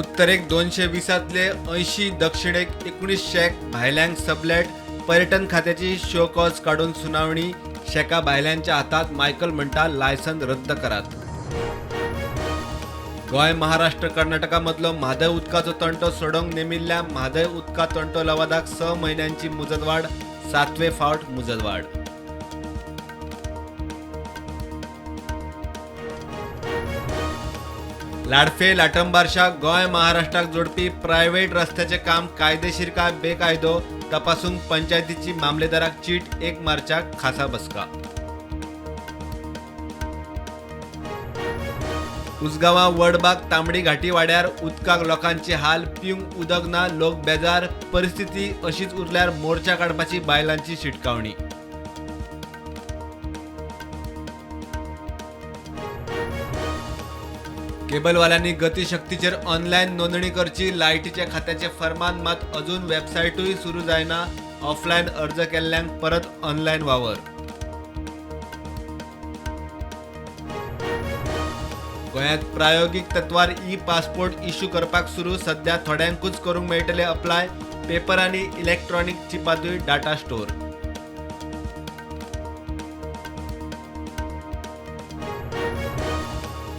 उत्तरेक 220तले 80, दक्षिणेक 19 शॅक भायल्यांक सबलेट. पर्यटन खात्याची शो कॉज काडून सुनावणी. शॅका भायल्यांच्या हातात. मायकल म्हणटा लायसन रद्द करात. गोंय, महाराष्ट्र, कर्नाटका मदलो म्हादय उदकाचो तंटो सोडोवंक नेमिल्ल्या म्हादय उदका तंटो लवादाक 6 म्हयन्यांची मुजतवाड. 7वे फावट मुजतवाड. लाडफे लाटंबारशा गोंय महाराष्ट्राक जोडपी प्रायव्हेट रस्त्याचें काम कायदेशीर काय बेकायदो तपासूंक पंचायतीची मामलेदाराक चीट. 1 मार्चाक खासा बसका. उसगांवां वडबाग तांबडी घाटी वाड्यार उदकाक लोकांचे हाल. पिवंक उदक ना, लोक बेजार. परिस्थिती अशीच उरल्यार मोर्चा काडपाची बायलांची शिटकावणी. केबलवाल्यांनी गतीशक्तीचेर ऑनलायन नोंदणी करची. लायटीच्या खात्याचे फर्मान मात अजून वेबसायटूय सुरू जायना. ऑफलायन अर्ज केल्ल्यांक परत ऑनलायन वावर. गोंयांत प्रायोगीक तत्वार ई पासपोर्ट इश्यू करपाक सुरू. सध्या थोड्यांकूच करूंक मेळटले अप्लाय. पेपर आनी इलेक्ट्रॉनिक चिपांतूय डाटा स्टोर.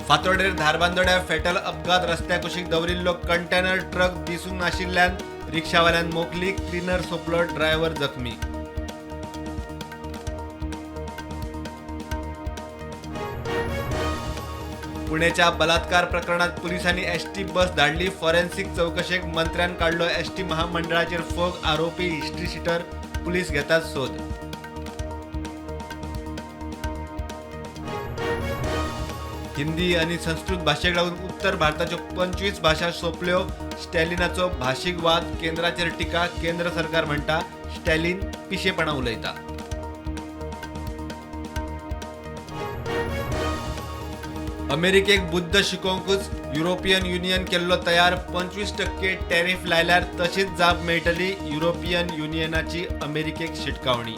फातोडेर धारबांदोड्या फेटल अपघात. रस्त्या कुशीक दवरिल्लो कंटेनर ट्रक दिसूंक नाशिल्ल्यान रिक्षावाल्यान मोखली. क्लिनर सोंपलो, ड्रायव्हर जखमी. पुणेच्या बलात्कार प्रकरणात पोलिसांनी एसटी बस धाडली फॉरेन्सिक चौकशेक. मंत्र्यान काडलो एसटी महामंडळाचेर फोग. आरोपी हिस्ट्री शिटर, पुलीस घेतात सोद. हिंदी आनी संस्कृत भाशेक लागून उत्तर भारताच्यो 25 भाशा सोंपल्यो. स्टॅलिनाचो भाशीक वाद. केंद्राचेर टिका. केंद्र सरकार म्हणटा स्टॅलिन पिशेपणा उलयता. अमेरिकेक बुद्द शिकोवंकूच युरोपियन युनियन केल्लो तयार. 25% टॅरीफ लायल्यार तशीच जाप मेळटली. युरोपियन युनियनाची अमेरिकेक शिटकावणी.